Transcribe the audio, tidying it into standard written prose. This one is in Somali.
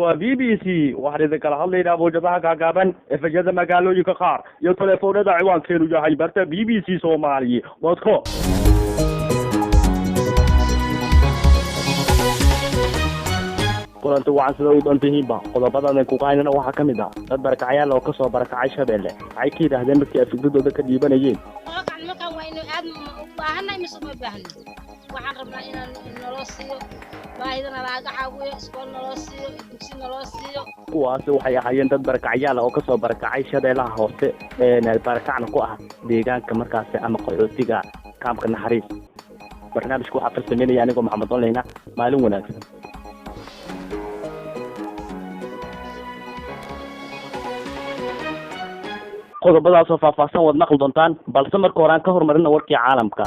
Waa BBC. Waxaan idin kala hadlaynaa mawjadaha gaagaaban, FM-yada magaalooyinka qaar iyo telefoonada. Ciwaankeenu yahay barta bbcsomali.com. Kulanti wacan, sida u dhan tihiinba. Qodobadan ku qaynana waxaa ka mid ah dad barakacyaal oo kasoo barakacay Shabeelle waxay ka yidhaahdeen markii ay fikradooda ka dhiibanayeen. Markaan waa inu aad u baahannahay mise uma baahno? Waxaan rabnaa inaan naloo siiyo, baahida nalaaga caawiyo, iskool naloo siiyo, dugsi naloo siiyo. Kuwaasi waxay ahaayeen dad barakacyaal oo kasoo barakacay Shabeellaha Hoose, barakacna ku ah deegaanka markaasi ama qaxootiga kaamka Naxariis. Barnaamijka waxaa farsameynaya anigoo Maxamed Onleyna. Maalin wanaagsan. Qodobadaasoo faahfaahsan waad maqli doontaan, balse marka hore aan ka horumarina warkii caalamka.